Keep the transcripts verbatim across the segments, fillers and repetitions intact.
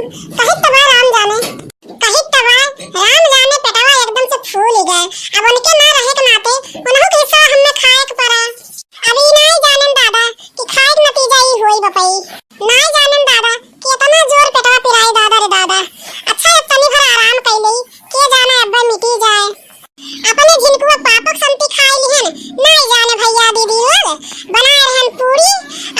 कहित त बा राम जाने, कहित त बा राम जाने, पेटवा एकदम से फूल ही गए। अब उनके ना रहे के नाते उनहु के हिस्सा हमें खाए के पड़ा। अब ई नाई जानेन दादा कि खाए के नतीजा ई होई बपई। नाई जानेन दादा कि इतना जोर पेटवा पिराए दादा रे दादा। अच्छा, अब तनी भर आराम कइले, के जाने अब मिटी जाए। अपने झिनकुआ पापक संती खाए लिहन, नाई जाने भैया दीदी लोग बनाए रहन पूरी,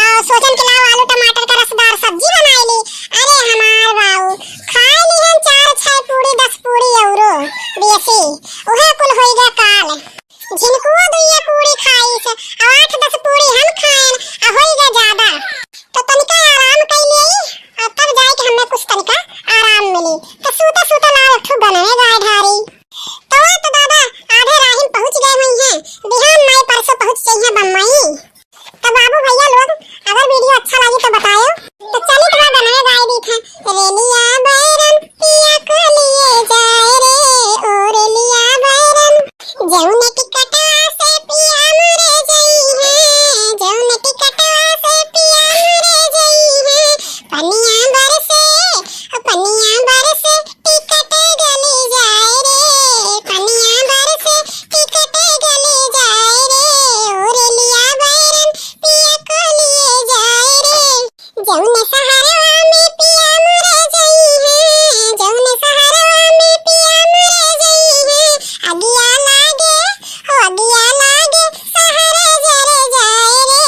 आ, सोचन के लाओ आलू टमाटर का रसदार सब्जी बनाए ली। अरे हमार बाऊ, खाए लिहन चार छह पूरी, दस पूरी औरो बेसी, उहे कुल होई गया काल। झिनकुओ दुइया पूरी खाइस, अउ आठ दस पूरी हम खाएन, आ होई गया ज्यादा। तो तनिका आराम कइ लेई, आ तब जाए के हमें कुछ तनिका आराम मिली। तो सूता सूता लाओ एक ठो गनवे गाय ढारी। तो तो दादा आधे राहिन पहुँच गए हुई हैं, बिहान नाई परसों पहुँच जाइए बम्बई। तो बाबू भैया लोग, अगर वीडियो अच्छा लगी तो बतायो। तो चली तो गनवे गाय दी थे। रेलिया बैरन पिया को लिए जाए रे, ओ रेलिया बैरन। जौने टिकटवा से पिया मोरे जइहे, जौने टिकटवा से पिया मोरे जइहे। पनिया बरसे, ओ पनिया बरसे, टिकट गली जाए रे, पनिया बरसे, टिकट गली जाए रे, ओ रेलिया बैरन पिया को लिए जाए रे। जौने सहरवा में पिया मोरे जइहे, जौने सहरवा में पिया मोरे जइहे, अगिया लागे, हो अगिया लागे, सहरे जरे जाए रे,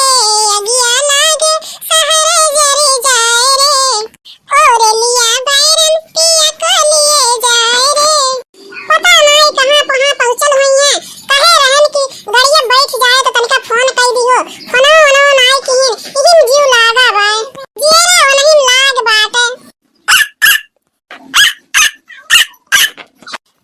अगिया लागे, सहरे जरे जाए रे। ओ रेलिया बैरन पिया को लिए जाए रे। पता नाई कहाँ कहाँ पहुँचल हुई हैं। कहे रहन कि गड़िया बैठ जाए तो तनिका फोन कई दिहो। फोनवा वोनवा नाई किहिन, इहिम जीव लागा बाय। जियरा वनहिम लाग बाटे।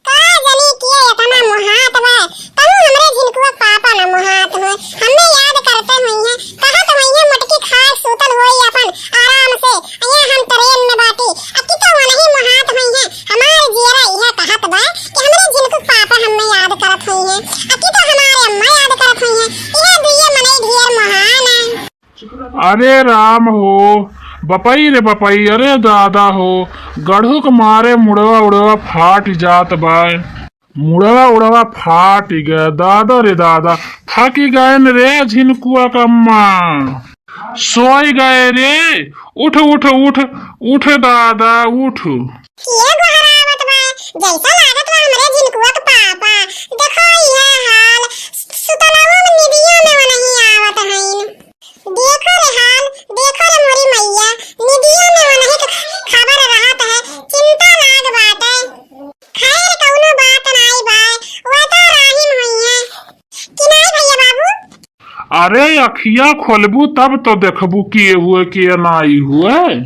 का जनी किया इतना मोहात बाय। तनु हमरे झिनकुआ पापा न मोहात होय। हमें याद करते हुई हैं। कहत हुई हैं मोटकी खाए सूतल होई अपन आराम से। अइया हम ट्रेन में बाटी। अकी तो वनही मोहात हुई हैं। हमार जियरा इहे कहत बा कि हमरे झिनकू पापा हमें याद करत हुई हैं, अकी तो हमारे अम्मा याद करत हुई हैं। इहे दुइये मनई ढेर महान हैं। अरे राम हो, बपई रे बपई, अरे दादा हो, गढ़ू के मारे मुड़वा उड़वा फाट जात बा। मुड़वा उड़वा फाट गए, दादा रे दादा, थकी गएन रे झिनकुआ का अम्मा। सोई गए रे, उठ, उठ, उठ, उठ दादा, उठ। के गोहरावत बा? जैसा लागत बा हमरे झिनकुआ के पापा। देखो इहे हाल, सुतलवो में निदियो में वो नहीं आवत हईन। देखो रे हाल, देखो रे मोरी मैया, निदियो में वो नहीं खबर रहत है, चिंता लाग बाटे। खैर कौनो बात नाई बा, वो तो राहिम हुई है कि नाई भैया बाबू? अरे अखिया खोलबू तब तो देखबू के हुए के नाई हुए।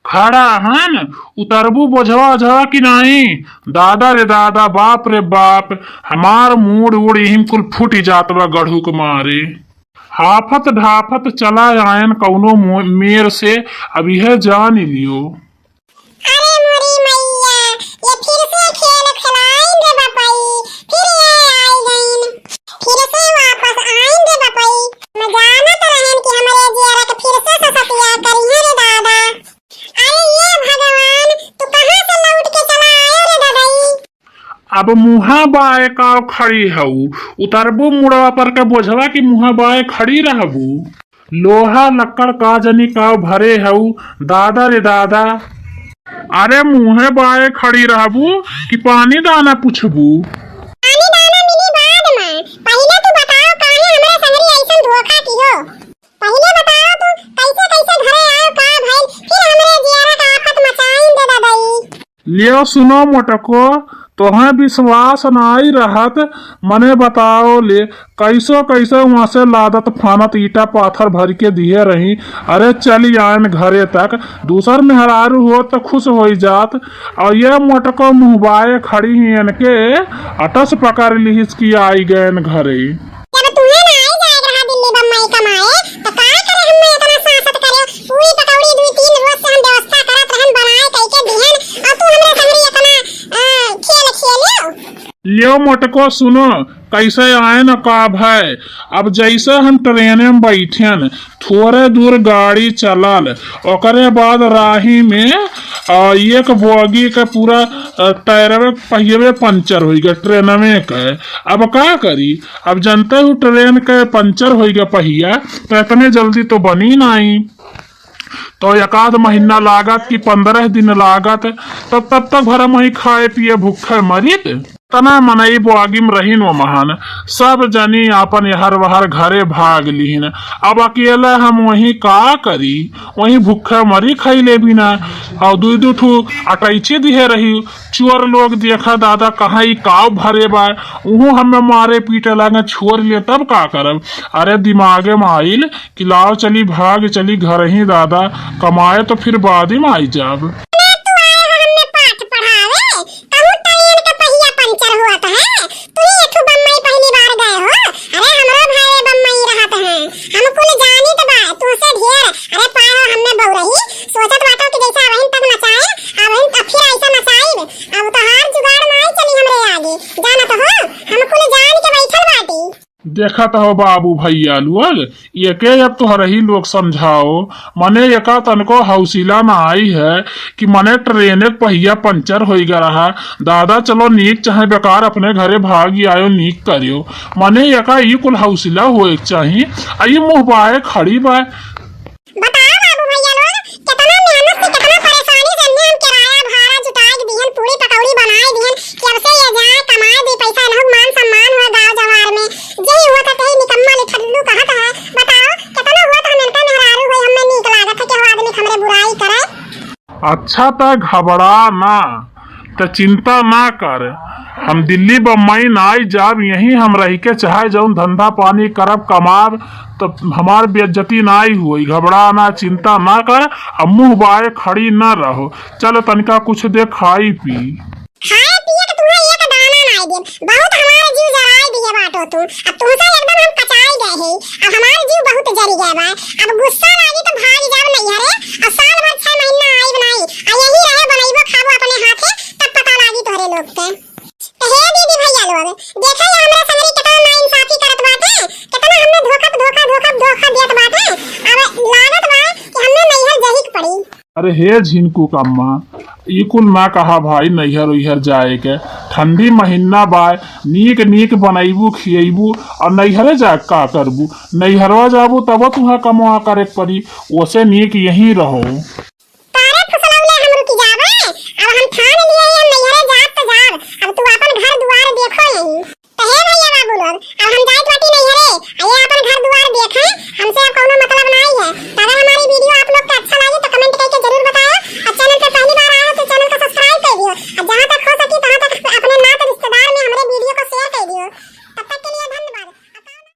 खड़ा हन, उतरबू बोझवा ओझवा कि नाई? दादा रे दादा, बाप रे बाप, हमार मूड़ उड़ इहिम कुल फूट जात बा गढ़ू के मारे। हाफत ढाफत चला आयन कौनो मो-, मेर से, अब यह जान लियो। अरे मोरी मैया, ये फिर से खेल खेलाइन रे बपई, फिर ये आई गईन, फिर से वापस आइन रे बपई। हम जानत रहन कि हमरे जियरा के फिर से ससतिया करिहे रे दादा। अरे ये भगवान, तू कहाँ से लौट के चला आयो रे ददई? अब मुँहा बाय काव खड़ी हऊ, उतरबू मुड़वा पर के बोझवा कि मुँहा बाय खड़ी रहबू? लोहा लक्कड़ का जनी काव भरे हऊ, दादा रे दादा। अरे मुँहे बाय खड़ी रहबू कि पानी दाना पूछबू? पानी दाना मिली बाद में, पहिले तू बताओ काहे हमरे संगरी ऐसन धोखा किहो? पहिले बताओ तू कैसे कैसे घरे आयो, का भइल, फिर हमरे जियरा का आफत मचाइन दे ददई। लियो सुनो मोटको, तोहें विश्वास नाई रहत, मने बताओ ले, कैसो कैसो वहाँ से लादत फानत ईटा पाथर भर के दिहे रही। अरे चली आयन घरे तक, दूसर मेहरारू होत त खुश होई जात। और ये मोटको मुँहबाए खड़ी ही इनके अटस पकड़ लिहिस कि आई गयन घरे। जब तुहे ना आई जाए रहा दिल्ली बम्बई कमाए, तो का करे हमें इतना सासत करे? पूरी पकौड़ी दुई तीन रोज से हम व्यवस्था करत रहन, बनाए कई के दिहन, और तू हमरे संगरी इतना, अ, खेल खेलियो। लियो मोटको सुनो, कैसे आयन का भय। अब जैसे हम ट्रेने में बैठेन, थोड़े दूर गाड़ी चलल, ओकरे बाद राही में, आ, एक बोगी के पूरा, आ, टायरवे पहियवे पंचर होइ गए ट्रेनवे के। अब का करी? अब जनते हो ट्रेन के पंचर होइ गए पहिया, तो इतने जल्दी तो बनी नाई। तो एक आध महीना लागत कि पन्द्रह दिन लागत, तब, तब तक भर हम वहीं खाए पिए भूखे मरित। तना मनई बोगी में रहिन वो महान, सब जनी आपन यहर वहर घरे भाग लिहिन। अब अकेले हम वहीं का करी, वहीं भूखे मरी खइले बिना। और दुई दू ठू अटैची दिहे रही, चोर लोग देखा दादा कहाँ ई काव भरे बा, उहो हमें मारे पीटे लागे, छोड़ लिए तब का करब। अरे दिमागे में आइल कि लाओ चली, भाग चली घर ही दादा, कमाए तो फिर बाद में आई जाब। ना तू आए हो हमें पाठ पढ़ावे, कहूँ ट्रेन के पहिया पंचर हुआ तो है, तू ही एठू बम्बई पहली बार गए हो। अरे हमरो भाई बम्बई रहत है, हम कुल जानित बा तू से ढेर। अरे पाए हो हमें बउरही, सोचत बाटो कि जैसे अबहिन तक नचाए, अबहिन तक फिर ऐसा नचाइब। अब तो हार जुगाड़ माई चली हमरे आगे, जानत हो हम कुल जान के बैठल बाटी। देखत हो बाबू भैया लोग, एके अब तोहरही लोग समझाओ, मने एका तनको हौसला ना आई है कि मने ट्रेन के पहिया पंचर होई गा रहा, दादा चलो नीक चाहे बेकार अपने घरे भागी आयो, नीक करियो। मने एका ई कुल हौसला होए के चाही, आ ई मुँह बाए खड़ी बा। बताओ बाबू भैया लोग, कितना मेहनत से, कितना परेशानी से हमने हम किराया भाड़ा जुटाए के दिहन, पूरी पकौड़ी बनाए दिहन, कि अब से ये जाए, कमाए, दे पैसा, इनहु मान सम्मान हुआ गाँव जवार में। यही हुआ था, कहीं निकम्मा ले ठल्लू कहत है। बताओ, कितना हुआ था, हम इनका मेहरारू हुई, हमें नीक लागत है कि वो आदमी हमरे बुराई करे। अच्छा, त घबरा ना, त चिंता ना कर, हम दिल्ली बम्बई नाई जाब, यहीं हम रह के चाहे जौन धंधा पानी करब, कमाब, तो हमार बेइज्जती नाई होई। घबरा ना, चिंता ना कर, अब मुँह बाए खड़ी ना रहो। चल तनिका कुछ दे खाई पी। खाए पिए के तुम्हें एक दाना नाई देब, बहुत हमार जीव जराई दिए बाटो तू। अब तुमसे एकदम हम कचाई गए हैं, अब हमार जीव बहुत जरी गए बा। अब गुस्सा लागी तो भाग जाब नैहरे, अब साल भर छह महीना आइब नाई, आ यही रहे बनैबो खाबो अपने हाथे, तब पता लागी तोहरे लोग के। तो हे दीदी भैया लोग, देखा ये हमरा संगरी कितना नाइंसाफी करत बाटे, कितना हमें धोखा, धोखा, धोखा, धोखा देत बाटे। अब लागत बा कि हमें नैहर जही के पड़ी। अरे हे झिनकू कम्मा, ई कुल ना कहा भाई नैहर उइहर जाए के। ठंडी महीना बा, नीक नीक बनैबू खियैबू, और नैहरे जा का करबू? नैहरवा जाबू तब तुहाँ कमवा करे के पड़ी, ओसे नीक यहीं रहो। तारे फुसलौले हम रुकि जाबे, अब हम ठान लिए हम नैहरे जाब त जाब, अब तू आपन घर दुआर देखो यहीं। त हे भैया बाबू लोग, अब हम जाइत बाटी नैहरे, आ ये आपन घर दुआर देखे, हमसे अब कौनो